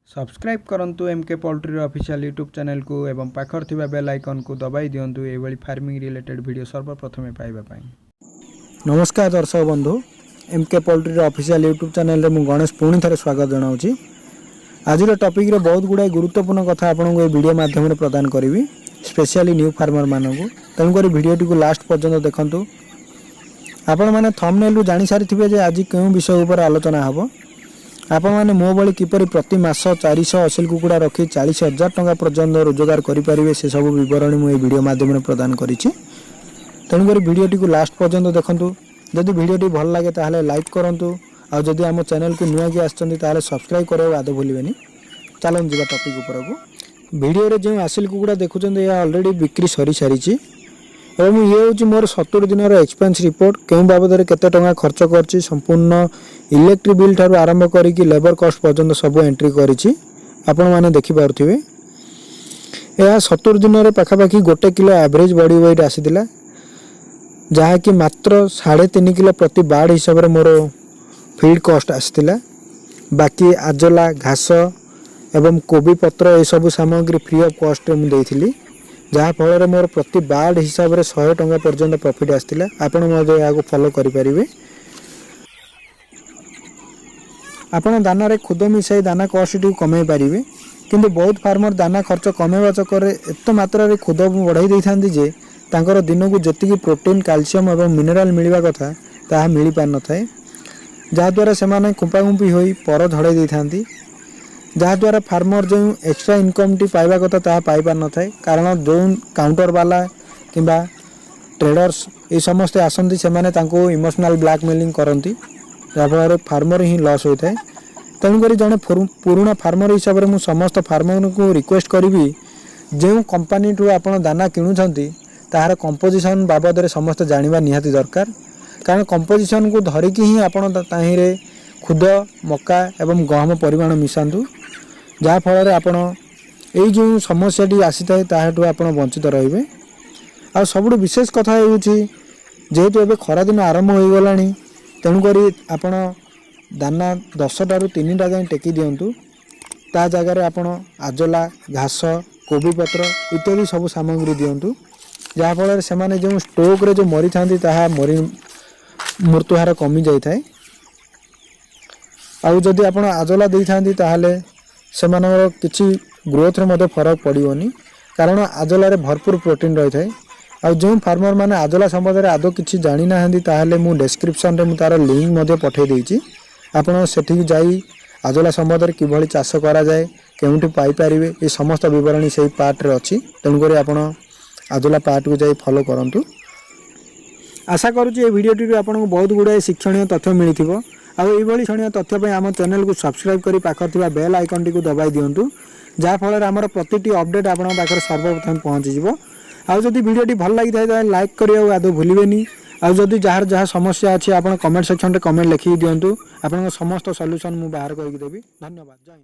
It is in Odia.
ସବସ୍କ୍ରାଇବ୍ କରନ୍ତୁ ଏମ୍ କେ ପୋଲ୍ଟ୍ରିର ଅଫିସିଆଲ୍ ୟୁଟ୍ୟୁବ୍ ଚ୍ୟାନେଲକୁ ଏବଂ ପାଖରେ ଥିବା ବେଲ୍ ଆଇକନ୍କୁ ଦବାଇ ଦିଅନ୍ତୁ, ଏଇଭଳି ଫାର୍ମିଂ ରିଲେଟେଡ୍ ଭିଡ଼ିଓ ସର୍ବପ୍ରଥମେ ପାଇବା ପାଇଁ। ନମସ୍କାର ଦର୍ଶକ ବନ୍ଧୁ, ଏମ୍ କେ ପୋଲ୍ଟ୍ରିର ଅଫିସିଆଲ୍ ୟୁଟ୍ୟୁବ୍ ଚ୍ୟାନେଲରେ ମୁଁ ଗଣେଶ ପୁଣି ଥରେ ସ୍ୱାଗତ ଜଣାଉଛି। ଆଜିର ଟପିକ୍ରେ ବହୁତ ଗୁଡ଼ାଏ ଗୁରୁତ୍ୱପୂର୍ଣ୍ଣ କଥା ଆପଣଙ୍କୁ ଏହି ଭିଡ଼ିଓ ମାଧ୍ୟମରେ ପ୍ରଦାନ କରିବି, ସ୍ପେଶିଆଲି ନ୍ୟୁ ଫାର୍ମରମାନଙ୍କୁ। ତେଣୁକରି ଭିଡ଼ିଓଟିକୁ ଲାଷ୍ଟ ପର୍ଯ୍ୟନ୍ତ ଦେଖନ୍ତୁ। ଆପଣମାନେ ଥମ୍ବନେଲ୍ରୁ ଜାଣିସାରିଥିବେ ଯେ ଆଜି କେଉଁ ବିଷୟ ଉପରେ ଆଲୋଚନା ହେବ। ଆପଣମାନେ ମୋ ଭଳି କିପରି ପ୍ରତି ମାସ 400 ଅସିଲ କୁକୁଡ଼ା ରଖି 40,000 ଟଙ୍କା ପର୍ଯ୍ୟନ୍ତ ରୋଜଗାର କରିପାରିବେ, ସେସବୁ ବିବରଣୀ ମୁଁ ଏହି ଭିଡ଼ିଓ ମାଧ୍ୟମରେ ପ୍ରଦାନ କରିଛି। ତେଣୁକରି ଭିଡ଼ିଓଟିକୁ ଲାଷ୍ଟ ପର୍ଯ୍ୟନ୍ତ ଦେଖନ୍ତୁ। ଯଦି ଭିଡ଼ିଓଟି ଭଲ ଲାଗେ, ତାହେଲେ ଲାଇକ୍ କରନ୍ତୁ। ଆଉ ଯଦି ଆମ ଚ୍ୟାନେଲକୁ ନୂଆକି ଆସିଛନ୍ତି, ତାହେଲେ ସବସ୍କ୍ରାଇବ୍ କରିବାକୁ ଆଦୌ ଭୁଲିବେନି। ଚାଲନ୍ତୁ ଯିବା ଟପିକ୍ ଉପରକୁ। ଭିଡ଼ିଓରେ ଯେଉଁ ଆସିଲ କୁକୁଡ଼ା ଦେଖୁଛନ୍ତି, ଏହା ଅଲରେଡ଼ି ବିକ୍ରି ସରିସାରିଛି ଏବଂ ଇଏ ହେଉଛି ମୋର 70 ଦିନର ଏକ୍ସପେନ୍ସ ରିପୋର୍ଟ। କେଉଁ ବାବଦରେ କେତେ ଟଙ୍କା ଖର୍ଚ୍ଚ କରିଛି, ସମ୍ପୂର୍ଣ୍ଣ ଇଲେକ୍ଟ୍ରିକ୍ ବିଲ୍ ଠାରୁ ଆରମ୍ଭ କରିକି ଲେବର କଷ୍ଟ ପର୍ଯ୍ୟନ୍ତ ସବୁ ଏଣ୍ଟ୍ରି କରିଛି, ଆପଣମାନେ ଦେଖିପାରୁଥିବେ। ଏହା 70 ଦିନରେ ପାଖାପାଖି 1 କିଲୋ ଆଭରେଜ୍ ବଡି ୱେଟ୍ ଆସିଥିଲା, ଯାହାକି ମାତ୍ର 3.5 କିଲୋ ପ୍ରତି ବାର୍ଡ଼ ହିସାବରେ ମୋର ଫିଡ୍ କଷ୍ଟ ଆସିଥିଲା। ବାକି ଆଜୋଲା, ଘାସ ଏବଂ କୋବି ପତ୍ର, ଏସବୁ ସାମଗ୍ରୀ ଫ୍ରି ଅଫ୍ କଷ୍ଟରେ ମୁଁ ଦେଇଥିଲି, ଯାହାଫଳରେ ମୋର ପ୍ରତି ବାର୍ଡ଼ ହିସାବରେ 100 ଟଙ୍କା ପର୍ଯ୍ୟନ୍ତ ପ୍ରଫିଟ୍ ଆସିଥିଲା। ଆପଣ ମଧ୍ୟ ଏହାକୁ ଫଲୋ କରିପାରିବେ। ଆପଣ ଦାନାରେ ଖୁଦ ମିଶାଇ ଦାନା କଷ୍ଟଟିକୁ କମାଇ ପାରିବେ। କିନ୍ତୁ ବହୁତ ଫାର୍ମର ଦାନା ଖର୍ଚ୍ଚ କମାଇବା ଚକ୍କରରେ ଏତେ ମାତ୍ରାରେ ଖୁଦ ବଢ଼ାଇ ଦେଇଥାନ୍ତି ଯେ ତାଙ୍କର ଦିନକୁ ଯେତିକି ପ୍ରୋଟିନ୍, କ୍ୟାଲସିୟମ୍ ଏବଂ ମିନେରାଲ୍ ମିଳିବା କଥା, ତାହା ମିଳିପାରିନଥାଏ। ଯାହାଦ୍ୱାରା ସେମାନେ ଖୁମ୍ପାଖୁମ୍ପି ହୋଇ ପର ଝଡ଼ାଇ ଦେଇଥାନ୍ତି, ଯାହାଦ୍ୱାରା ଫାର୍ମର ଯେଉଁ ଏକ୍ସଟ୍ରା ଇନକମ୍ଟି ପାଇବା କଥା, ତାହା ପାଇପାରିନଥାଏ। କାରଣ ଯେଉଁ କାଉଣ୍ଟର ବାଲା କିମ୍ବା ଟ୍ରେଡର୍ସ ଏ ସମସ୍ତେ ଆସନ୍ତି, ସେମାନେ ତାଙ୍କୁ ଇମୋସନାଲ୍ ବ୍ଲାକମେଲିଂ କରନ୍ତି, ଯାହାଫଳରେ ଫାର୍ମର ହିଁ ଲସ୍ ହୋଇଥାଏ। ତେଣୁକରି ଜଣେ ପୁରୁଣା ଫାର୍ମର ହିସାବରେ ମୁଁ ସମସ୍ତ ଫାର୍ମରଙ୍କୁ ରିକ୍ୱେଷ୍ଟ କରିବି, ଯେଉଁ କମ୍ପାନୀଠୁ ଆପଣ ଦାନା କିଣୁଛନ୍ତି, ତାହାର କମ୍ପୋଜିସନ୍ ବାବଦରେ ସମସ୍ତେ ଜାଣିବା ନିହାତି ଦରକାର। କାରଣ କମ୍ପୋଜିସନ୍କୁ ଧରିକି ହିଁ ଆପଣ ତାହିଁରେ ଖୁଦ, ମକା ଏବଂ ଗହମ ପରିମାଣ ମିଶାନ୍ତୁ, ଯାହାଫଳରେ ଆପଣ ଏଇ ଯେଉଁ ସମସ୍ୟାଟି ଆସିଥାଏ, ତାହାଠୁ ଆପଣ ବଞ୍ଚିତ ରହିବେ। ଆଉ ସବୁଠୁ ବିଶେଷ କଥା ହେଉଛି, ଯେହେତୁ ଏବେ ଖରାଦିନ ଆରମ୍ଭ ହୋଇଗଲାଣି, ତେଣୁକରି ଆପଣ ଦାନା 10ଟାରୁ 3ଟା ଯାଏଁ ଟେକି ଦିଅନ୍ତୁ। ତା ଜାଗାରେ ଆପଣ ଆଜୋଲା, ଘାସ, କୋବି ପତ୍ର ଇତ୍ୟାଦି ସବୁ ସାମଗ୍ରୀ ଦିଅନ୍ତୁ, ଯାହାଫଳରେ ସେମାନେ ଯେଉଁ ଷ୍ଟ୍ରୋକ୍ରେ ଯେଉଁ ମରିଥାନ୍ତି, ତାହା ମୃତ୍ୟୁହାର କମିଯାଇଥାଏ। ଆଉ ଯଦି ଆପଣ ଆଜୋଲା ଦେଇଥାନ୍ତି, ତାହେଲେ ସେମାନଙ୍କର କିଛି ଗ୍ରୋଥରେ ମଧ୍ୟ ଫରକ ପଡ଼ିବନି, କାରଣ ଆଜୋଲାରେ ଭରପୁର ପ୍ରୋଟିନ୍ ରହିଥାଏ। ଆଉ ଯେଉଁ ଫାର୍ମର ମାନେ ଆଜୋଲା ସମ୍ବନ୍ଧରେ ଆଦୌ କିଛି ଜାଣିନାହାନ୍ତି, ତାହେଲେ ମୁଁ ଡେସ୍କ୍ରିପସନ୍ରେ ମୁଁ ତା'ର ଲିଙ୍କ୍ ମଧ୍ୟ ପଠାଇ ଦେଇଛି। ଆପଣ ସେଠିକି ଯାଇ ଆଜୋଲା ସମ୍ବନ୍ଧରେ କିଭଳି ଚାଷ କରାଯାଏ, କେଉଁଠି ପାଇପାରିବେ, ଏ ସମସ୍ତ ବିବରଣୀ ସେଇ ପାର୍ଟରେ ଅଛି। ତେଣୁକରି ଆପଣ ଆଜୋଲା ପାର୍ଟକୁ ଯାଇ ଫଲୋ କରନ୍ତୁ। ଆଶା କରୁଛି, ଏ ଭିଡ଼ିଓଟିରୁ ଆପଣଙ୍କୁ ବହୁତ ଗୁଡ଼ାଏ ଶିକ୍ଷଣୀୟ ତଥ୍ୟ ମିଳିଥିବ। ଆଉ ଏଇଭଳି ଶିକ୍ଷଣୀୟ ତଥ୍ୟ ପାଇଁ ଆମ ଚ୍ୟାନେଲକୁ ସବସ୍କ୍ରାଇବ୍ କରି ପାଖରେ ଥିବା ବେଲ୍ ଆଇକନ୍ଟିକୁ ଦବାଇ ଦିଅନ୍ତୁ, ଯାହାଫଳରେ ଆମର ପ୍ରତିଟି ଅପଡ଼େଟ୍ ଆପଣଙ୍କ ପାଖରେ ସର୍ବପ୍ରଥମେ ପହଞ୍ଚିଯିବ। ଆଉ ଯଦି ଭିଡ଼ିଓଟି ଭଲ ଲାଗିଥାଏ, ତାହେଲେ ଲାଇକ୍ କରିବାକୁ ଆଦୌ ଭୁଲିବେନି। ଆଉ ଯଦି ଯାହାର ଯାହା ସମସ୍ୟା ଅଛି, ଆପଣ କମେଣ୍ଟ ସେକ୍ସନରେ କମେଣ୍ଟ ଲେଖିକି ଦିଅନ୍ତୁ। ଆପଣଙ୍କ ସମସ୍ତ ସଲ୍ୟୁସନ୍ ମୁଁ ବାହାର କରିକି ଦେବି। ଧନ୍ୟବାଦ, ଜୟ ହିନ୍ଦ।